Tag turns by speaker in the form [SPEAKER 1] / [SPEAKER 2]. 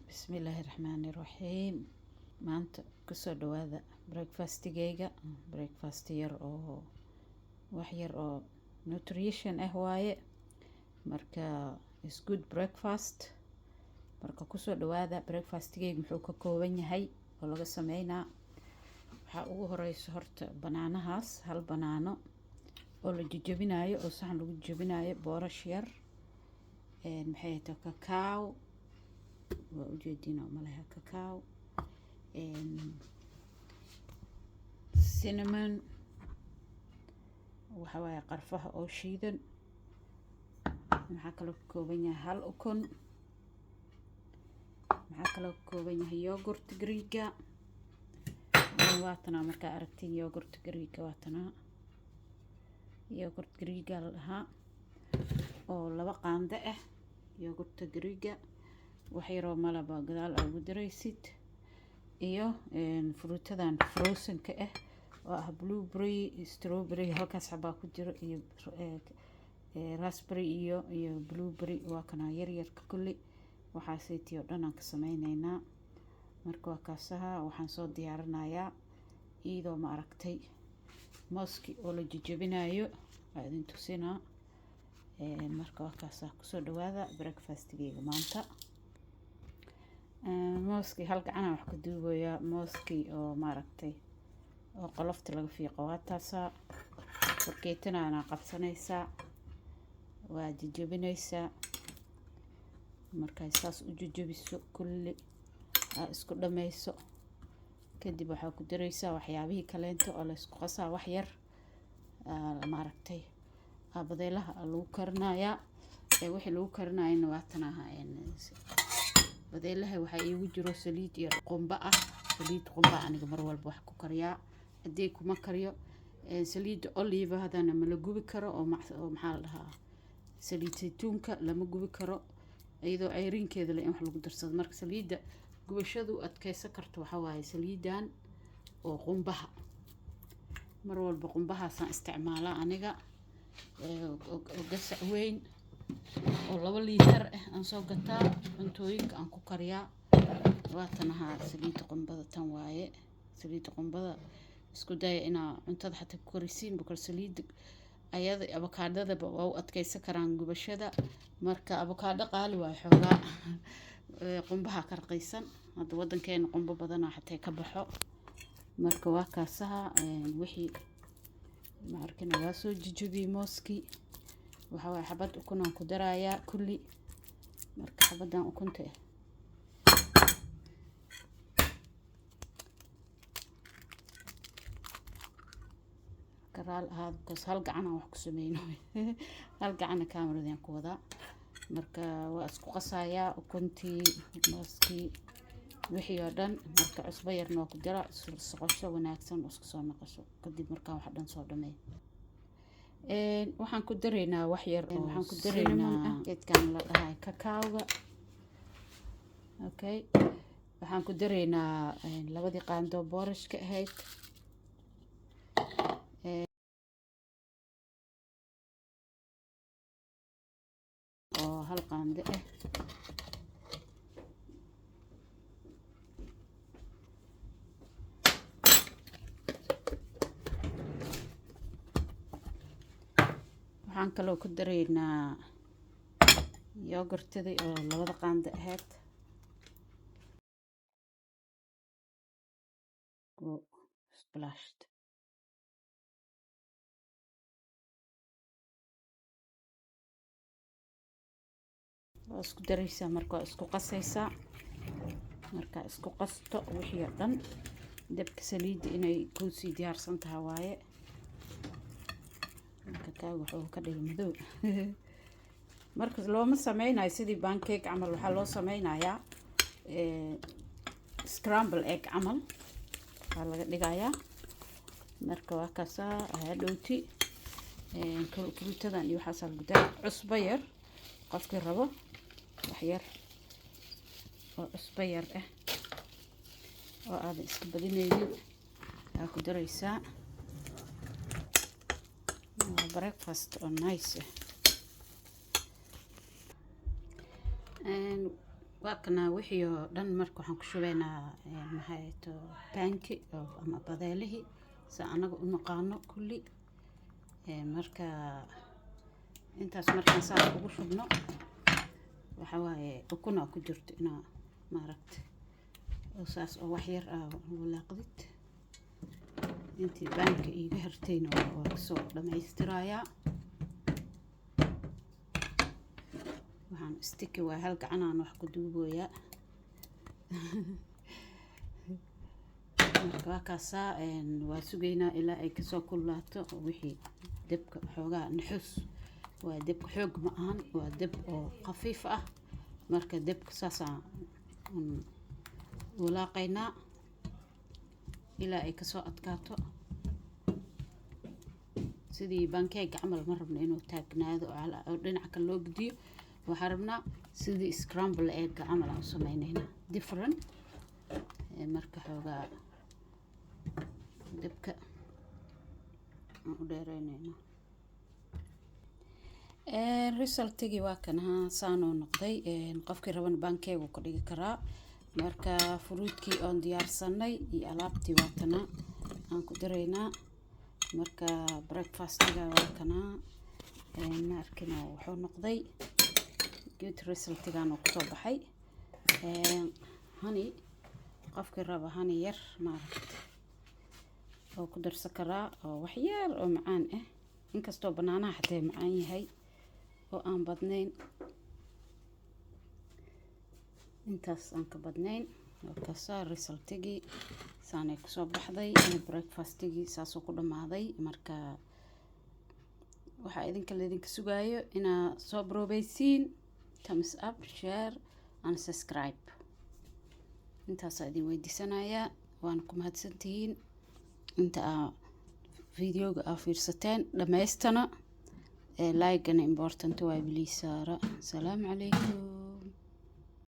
[SPEAKER 1] Bismillaahi Raxmaani Raxiim. Maanta kusoo dhawaada breakfastigeyga. Breakfast yar oo wax yar oo nutrition ah waaye. Marka is good breakfast. Marka kusoo dhawaada breakfastigeyga. Muxuu ka kooban yahay oo laga sameynaa? Waxaa ugu horeyso horta banaanahaas, hal banaano oo la jejebinayo oo saxan lagu jejebinayo, boorash yar, maxay tahay, cacao waa ujeediin oo maleha, cacao, cinnamon, waxa waaye qarfaha oo shiidan. Maxaa kaloo ka kooban yahay? Hal ukun. Maxaa kaloo ka kooban yahay? Yogurt Greega waatanaa. Markaa aragtiin yogurt Greega, waatanaa yogurt Greega la dhahaa oo 2 qaando ah. Yogurta Greega wax yaroo malaba gadaal aa ugu daraysid, iyo fruitadan frozenka ah oo ah blueberry, strawberry halkaas xabaa ku jiro, iyo raspberry iyo blueberry. Waa kana yaryarka. Kulli waxaaseytii oo dhan aan ka sameyneynaa. Marka waa kaasaha. Waxaan soo diyaarinayaa iyadoo ma aragtay mooski oo la jejebinayo, waa idin tusinaa. Marka waa kaasaha. Kusoo dhawaada breakfastigeyga maanta. Mooskii hal gacanaa wax ka duubayaa. Mooskii oo maaragtay oo qolofta laga fiiqo waa taasaa. Fargeetanaana qabsanaysaa, waa jejebinaysaa. Markay saas u jejebiso kulli aa isku dhameyso, kadib waxaa ku daraysaa waxyaabihii kaleento oo laysku qasaa. Wax yar maaragtay badeelaha lagu karinayaa. Wixii lagu karinayana waa tanaha. Badeelaha waxaa iigu jiro saliid yar qumba ah. Saliid qumba aniga mar walba wax ku kariyaa, haddii kuma kariyo saliidda olive hadana ma la gubi karo oo maxaa la dhahaa, saliid saytuunka lama gubi karo iyadoo ceyrinkeeda le in wax lagu darsado. Marka saliidda gubashadu adkeysan karto waxaa waaye saliidan oo qumbaha. Mar walba qumbahaasaan isticmaalaa aniga, oo gasac weyn oo 2 liitar ah aan soo gataa, cuntooyinka aan ku kariyaa. Waatan ahaa saliidda qumbada, tan waaye saliidda qumbada. Isku daya inaa cuntada xataa ku karisiin, because saliidda ayada avocadadaba waa u adkeysan karaan gubashada. Marka avocado qaali waayo xoogaa, qumbaha ka raqiisan. Hadda wadankeena qumbo badanaa xatee ka baxo. Marka waa kaasaha. Wixii ma arkina waa soo jejebiyey mooskii. Waxaa waaye xabad ukunaan ku darayaa kulli. Marka xabadan ukunta ah karaal ahaad, because hal gacanaan wax ku sameyno, hal gacana kaameradaan ku wadaa. Marka waa isku qasayaa ukuntii, mooskii, wixii oo dhan. Marka cusbo yarna waa ku dara, soqosho wanaagsan oo isku soo noqosho kadib. Markaan wax dhan soo dhameey, waxaan ku daraynaa wax yar. Waxaan ku daraynaa geedkan la dhahay kakaawga. Okay, waxaan ku daraynaa labadii qaando boorashka ahayd oo hal qaando ah. Waxaan kaloo ku daraynaa yogurtadii oo labada qaando ahayd. Splashed. Waa isku daraysaa. Marka waa isku qasaysaa. Markaa isku qasto wixii oo dhan, dabka saliidda inay kuusii diyaarsan tahay waaye. Marka kaaga wuxuu ka dhigay madow. Marka looma sameynayo sidii pancake camal, waxaa loo sameynayaa scramble egg camal waa laga dhigayaa. Marka waa kaasaa. Hadhowti fruitadan iyo waxaasaa lagu daraa. Cusbo yar qofkii rabo, wax yar oo cusbo yar ah oo aadan iska badinaynin aa ku daraysaa. Waa breakfast oo nice ah. Waa kana wixii oo dhan. Marka waxaan ku shubaynaa, maxay to, pan-ki ama badeelihii sa anaga u naqaano kulli. Marka intaas markaan saas ugu shubno, waxa waaye ukunaa ku jirto inaa maaragta oo saas oo wax yar ah walaaqdid. Intii pan-ka iiga hartayna waa kasoo dhamaystirayaa. Waxaan sticky waa, hal gacanaan wax ku duuboyaa. Marka waa kaasaa, waa sugaynaa ilaa ay kasoo kululaato wixii. Debka xoogaa naxus waa, debka xoog ma ahan, waa deb oo khafiif ah. Marka debka saasaan walaaqaynaa ilaa ay kasoo adkaato, sidii pancake camal. Ma rabno inuu taagnaado oo dhinaca kale loo gediyo. Waxaan rabnaa sidii scramble egg camal aan u sameyneynaa, different. Marka xoogaa debka aan u dheereyneyna. Result-igii waa kan saanoo noqday. Qofkii rabana pancake uu ka dhigi karaa. Marka fruit-kii oon diyaarsanay iyo alaabtii waatana aan ku daraynaa. Marka breakfast-iga waa kanaa, ma arkino, wuxuu noqday good. Result-igan oo kusoo baxay, honey, qofkii raba honey yar maaragta oo ku darsan karaa, oo wax yar oo macaan ah, inkastoo banana-ha xatee macaan yahay, oo aan badnayn, intaas aan ka badnayn. Markaasaa result-igii saanay kusoo baxday. Breakfast-igii saasuu ku dhamaaday. Marka waxaa idinka laydinka sugaayo inaa soo broobeysiin, thumbs up, share and subscribe. Intaasaa idin weydiisanayaa, waana ku mahadsantihiin inta aa video-ga aa fiirsateen dhamaystana. Like-gana important waa, please saara. Asalaamu calaykum.